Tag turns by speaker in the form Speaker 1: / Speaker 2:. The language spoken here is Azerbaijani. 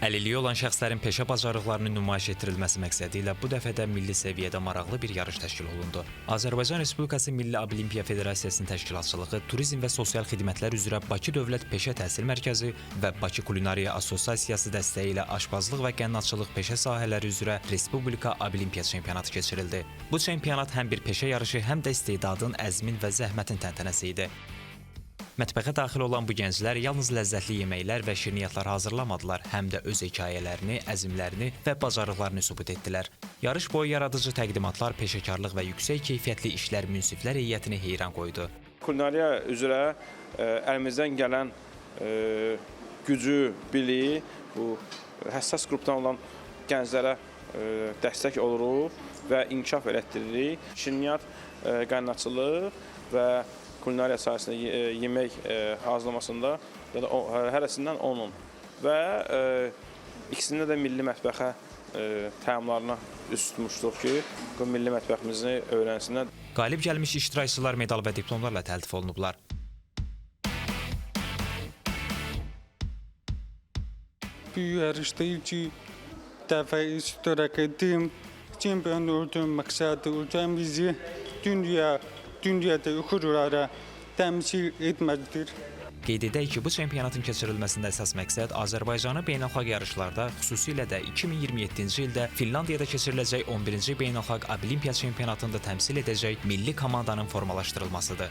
Speaker 1: Əlilliyi olan şəxslərin peşə bacarıqlarının nümayiş etdirilməsi məqsədi ilə bu dəfə də milli səviyyədə maraqlı bir yarış təşkil olundu. Azərbaycan Respublikası Milli Olimpiya Federasiyasının təşkilatçılığı, Turizm və Sosial Xidmətlər üzrə Bakı Dövlət Peşə Təhsil Mərkəzi və Bakı Kulinariya Assosiasiyası dəstəyi ilə aşpazlıq və qənnatçılıq peşə sahələri üzrə Respublika Olimpiya çempionatı keçirildi. Bu çempionat həm bir peşə yarışı, həm də istedadın, əzmin və zəhmətin təntənəsi idi. Mətbəxə daxil olan bu gənclər yalnız ləzzətli yeməklər və şirniyyatlar hazırlamadılar, həm də öz hekayələrini, əzmlərini və bacarıqlarını sübut etdilər. Yarış boyu yaradıcı təqdimatlar, peşəkarlıq və yüksək keyfiyyətli işlər münsiflər heyətini heyran qoydu.
Speaker 2: Kulinariya üzrə əlimizdən gələn gücü, biliyi bu həssas qrupdan olan gənclərə dəstək oluruq və inkişaf elətdiririk. Şirniyyat, qaynatçılıq və kulinariya sahəsində yemək hazırlamasında ya da hərəsindən 10 və ikisində də milli mətbəxə təamlarına üst tutmuşduq ki, bu milli mətbəximizi öyrənsinlər.
Speaker 1: Qalib gəlmiş iştirakçılar medal və diplomlarla təltif olunublar.
Speaker 3: Bu yarışda ilk dəfə iştirak etdim. Çempion oldum, məqsədi ölkəmizi dünyada uğurlara təmsil etməkdir.
Speaker 1: Qeyd edək ki, bu çempionatın keçirilməsində əsas məqsəd Azərbaycanı beynəlxalq yarışlarda, xüsusilə də 2027-ci ildə Finlandiyada keçiriləcək 11-ci beynəlxalq Olimpiya çempionatında təmsil edəcək milli komandanın formalaşdırılmasıdır.